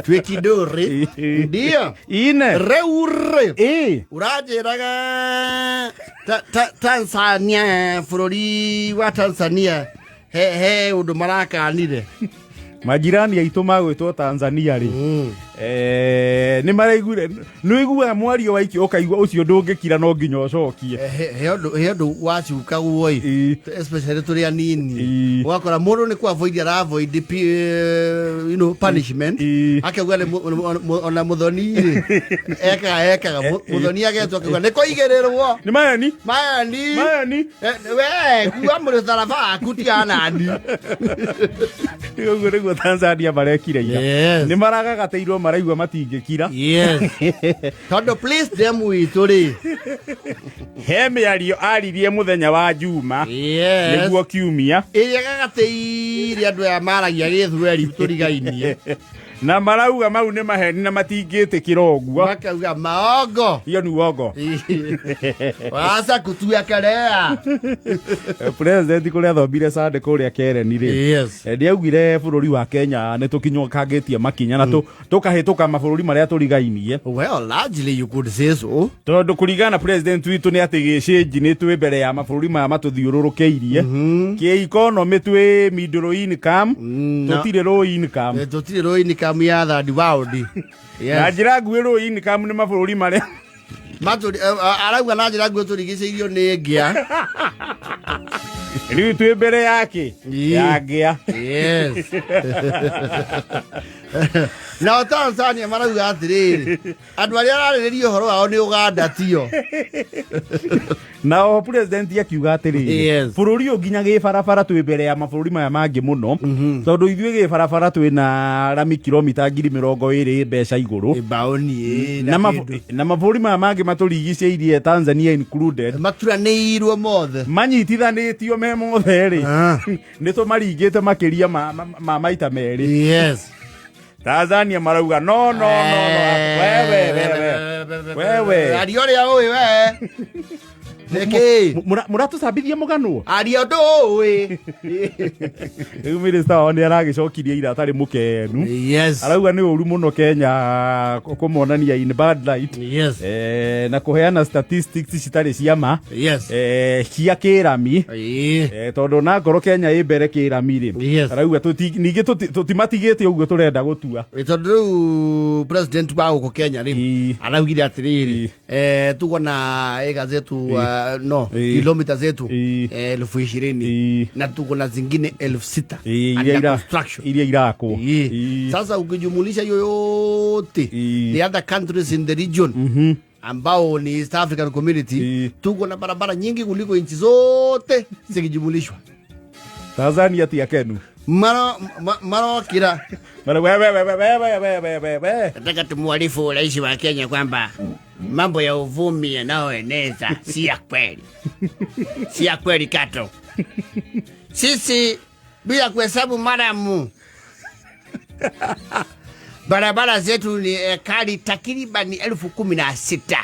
Twĩ kidore ndio. Ine. Rĩu rĩ, Ĩ. ũranjĩraga Tanzania, bũrũri wa Tanzania he ũndũ marakanire. Majirani aitũ magwĩtwo Tanzania rĩ, nĩ maraiguire, nĩ ũiguaga mwario waikio ũkaigua ũcio ndũngĩkira, no nginya ũcokie. He ũndũ wacukagwo ĩ, especially tũrĩ anini, ũgakora mũndũ nĩ kũ avoid ara avoid punishment, akauga nĩ ona mũthoni rĩ ekaga mũthoni agetwo akauga nĩ kũigĩrĩrwo. Nĩ mayani. Mayani. Mayani. We kuua mũtharaba waku tiganani. Ũguo nĩguo Tanzania marekire ira. Nĩ maragagatĩirwo, maraigua matingĩkira. Yes, tondũ please dem witũ rĩ, he mĩario aririe mũthenya wa Juma, nĩguo kiumia, ĩrĩa gagatĩire andũ aya maragia gĩthweri tũrigainie. Na marauga mau nĩ maheni na matingĩtĩkĩra ũguo. Makauga maongo. Hiyo ni uongo. Waca kutuekelea. President kũrĩa athomire Sunday kũrĩa Kereni rĩ, nĩaugire bũrũri wa Kenya nĩ tũkinyũkangĩtie makinya na tũkahĩtũka mabũrũri marĩa tũrigainie. Well, largely you could say so. Tondũ kũringana na president witũ nĩ atĩ gĩcĩnji nĩ twĩ mbere ya mabũrũri maya matũthiũrũrũkĩirie. Kĩ economy twĩ middle income, tũtirĩ low income. Tũtirĩ low income ya third world. Na njĩra nguhĩ, low income nĩ mabũrũri marĩa Arauga na njĩra nguhĩ tũrigicĩirio nĩ ngĩa. Rĩu twĩ mbere yake ya ngĩa. Yes. Nao Tanzania marauga atĩrĩrĩ, andũ arĩa ararĩrĩria ũhoro wao nĩ Ũganda tio. Nao president akiuga atĩrĩrĩ, bũrũri ũyũ nginya gĩbarabara twĩ mbere ya mabũrũri maya mangĩ mũno, tondũ ithuĩ gĩbarabara twĩ na rami kilomita 20,000 mbeca igũrũ. Mbaũni ĩ, na na mabũrũri maya mangĩ matũrigicĩirie, Tanzania included, maturanĩirwo mothe, manyitithanĩtio me mothe rĩ, nĩ tũmaringĩte makĩria ma maita 2. Tanzania marauga no, no, no, no, wewe, wewe, wewe. Aria ũrĩa ũĩ we nĩkĩ. Mũratũcambithia mũganwo. Aria ũndũ ũĩ. Rĩu minista wao nĩ aragĩcokirie ira atarĩ mũkenu. Arauga nĩ ũru mũno Kenya kũmonania in bad light, na kũheana statistics citarĩ cia ma, cia kĩrami, tondũ onakorwo Kenya ĩ mbere kĩrami rĩ, arauga ningĩ tũtimatigĩte ũguo tũrenda gũtua. Tondũ rĩu president wa gũkũ Kenya rĩ, araugire atĩrĩrĩ, tuko na eka zetu no kilomita zetu 20,000 na tuko na zingine 6,000 iria under construction. Iria irakwo. Sasa ukijumulisha hiyo yote, the other countries in the region ambao ni East African Community, tuko na barabara nyingi kuliko nchi zote zikijumulishwa. Tanzania ti akenu. Marokira. Mara wewe, wewe, wewe, wewe, wewe, wewe. Nataka tumuarifu rais wa Kenya kwamba mambo ya uvumi yanayoeneza si ya kweli, si ya kweli kato. Sisi bila kuhesabu maramu, barabara zetu ni ekari takriban 16,000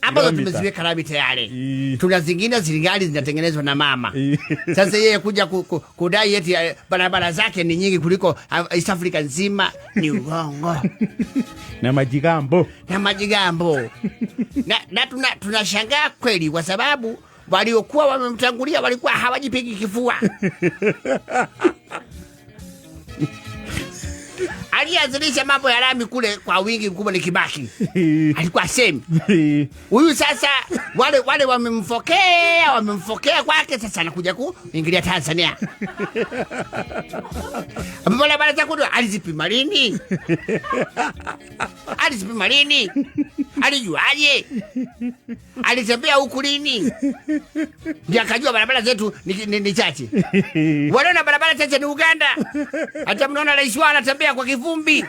ambazo Kilomita. tumeziweka lami tayari. Tuna zingine zilingali zinatengenezwa na mama. Sasa yeye kuja kudai eti barabara zake ni nyingi kuliko East Africa nzima ni uongo. Na majigambo. Na majigambo na tunashangaa kweli kwa sababu waliokuwa wamemtangulia walikuwa hawajipigi kifua. Aliyeanzilisha mambo ya lami kule kwa wingi mkubwa ni Kibaki, alikuwa semi huyu. Sasa wale wale wamemfokea kwake, sasa anakuja kuingilia Tanzania. Barabara za kudu alizipima lini? Alizipima lini? Alijuaje? Alitembea huku lini? Ndio akajua barabara zetu ni chache. Waliona barabara chache ni Uganda. Hata mnaona rais wao anatembea kwa kivumbi.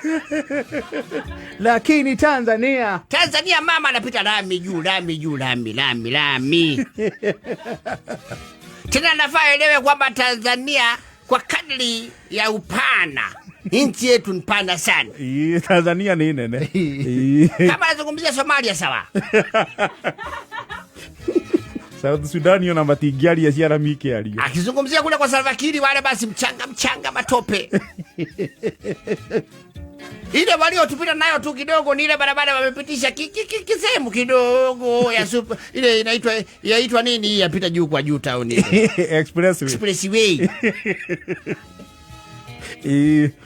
Lakini Tanzania, Tanzania mama anapita lami juu, lami juu, lami, lami, lami. Tena nafaa elewe kwamba Tanzania kwa kadri ya upana, nchi yetu ni pana sana. Ii, Tanzania ni nene. Kama anazungumzia Somalia sawa. South Sudan ona matingĩaria ciara mikĩario. Akizungumzia kule kwa Salva Kiir wale basi mchanga mchanga matope. Ile waliotupita nayo tu kidogo ni ile barabara wamepitisha kisehemu kidogo ya super, ile inaitwa yaitwa nini hii yapita juu kwa juu town ile. Expressway. Expressway.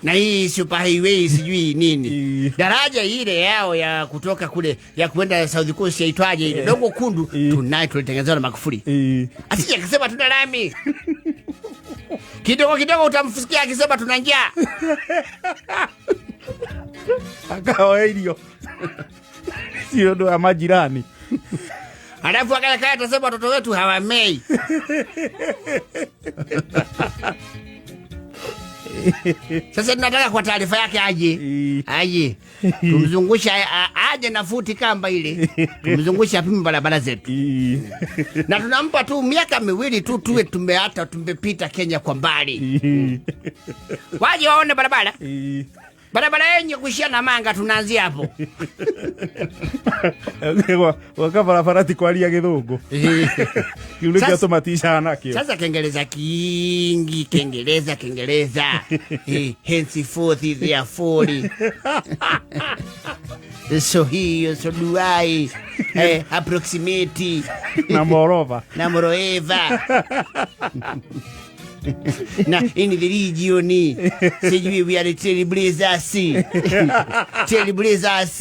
Na hii super highway sijui nini. Daraja ile yao ya kutoka kule ya kwenda South Coast yaitwaje ile dogo kundu tunayo tulitengenezewa na Magufuli. Asije akisema tuna lami. Kidogo kidogo utamsikia akisema tuna njaa. Akaoya irio cio ũndũ wa majirani. Alafu akaja kaya atasema watoto wetu hawamei. Sasa tunataka kwa taarifa yake aje. Aje. Tumzungushe aje na futi kamba ile. Tumzungushe apime barabara zetu. Na tunampa tu miaka 2 tu tuwe tumeata tumepita Kenya kwa mbali. Waje waone barabara. Barabara yenye kuishia na manga tunaanzia hapo. Gwaka barabara ti kwaria githungu. Kiu nĩkĩo tũmaticaga nakĩo. Sasa kengereza kingi, kengereza, kengereza. Henceforth, therefore. So hiyo, so do I. Approximate. Na moreover. Na moreover. Na in the region sijui we are trailblazers. Trailblazers.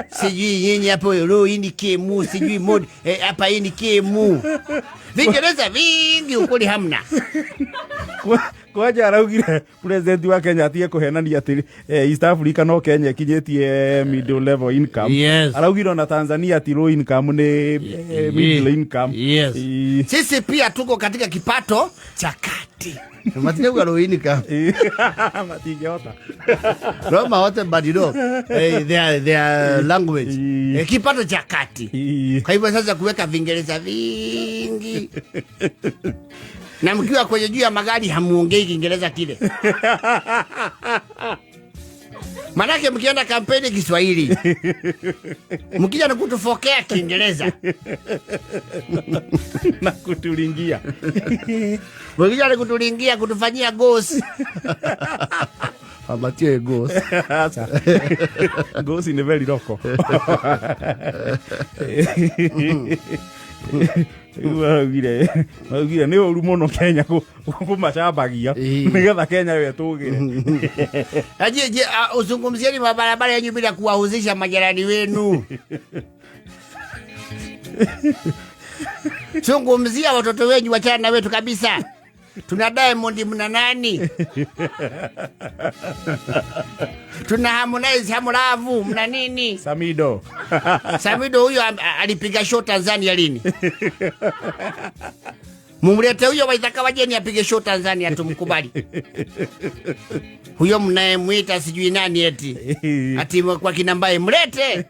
Sijui nyinyi hapo low income, sijui mod hapa income. Vingereza vingi ukweli hamna. Kwanja araugire president wa Kenya atige kuhenania atĩ East Africa no Kenya ĩkinyĩtie middle level income. Yes. Araugire ona Tanzania ti low income nĩ middle income. Yes. Sisi pia tuko katika kipato cha kati. Matineuga low income. Matingĩhota. Roma wote but you know, their language. Kipato cha kati. Kwa hivyo sasa kuweka Vingereza vingi. Na mkiwa kwenye juu ya magari hamuongei Kiingereza kile. Manake mkienda kampeni Kiswahili. Mkija na kutufokea Kiingereza. Na kutulingia. Mkija na kutulingia kutufanyia gosi. Amatie gosi. Acha. Gosi ni very local. Maraugire nĩ ũru mũno Kenya kũmacambagia nĩgetha Kenya yo ĩtũgĩre. Aje, je, uzungumzieni mabarabara yenyu bila kuwahusisha majirani wenu. Zungumzia watoto wenyu, wachana na wetu kabisa. Tuna Diamond, mna nani? Tuna Harmonize, Harmolavu, mna nini? Samido. Samido huyo alipiga show Tanzania lini? Mumlete huyo Waithaka Wajeni apige show Tanzania tumkubali. Huyo mnayemwita sijui nani eti. Ati kwa kinambaye mlete.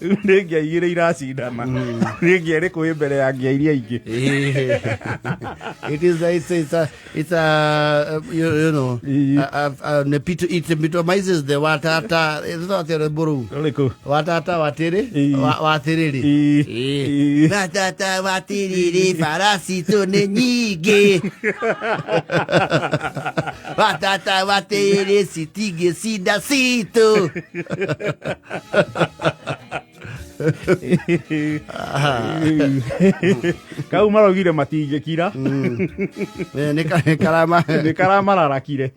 Nĩ ngia igĩrĩ iracindana. Nĩ ngia ĩrĩkũ ĩ mbere ya ngia iria ingĩ? It is a, it's a, it's a, it's a, you, you know, a, a, an it epitomizes the watata, it's not a buru. Rĩrĩkũ? Watata watiri, watiriri. Watata watiriri, farasi tu nĩ nyingĩ. Watata watiriri, citingĩ cinda citũ. Kau maraugire matingĩkira. Nĩ karama. Nĩ karamararakire.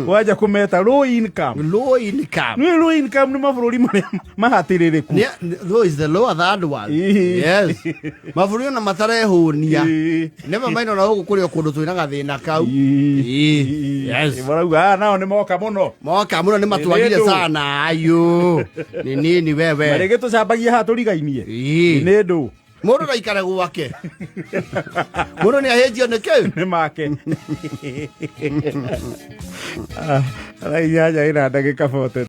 Wanja kũmeta low income. Low income. Nĩ low income nĩ mabũrũri marĩa mahatĩrĩrĩku. Nĩ, low is the lower third one. Yes. Mabũrũri ona matarehũnia. Never mind ona gũkũ kũrĩ o kũndũ twĩna gathĩna kau. Yes. Marauga, nao nĩ moka mũno. Moka mũno nĩ matwagire Nĩ ndũ. sana. Ayo. Nĩ nini wewe. Marĩgĩ tũcambagie haha tũrigainie. Nĩ ndũ. Mũndũ no aikare gwake. Mũndũ nĩ ahĩnjio nĩ kĩu? Nĩ make. Thaa inyanya ĩna ndagĩka 40.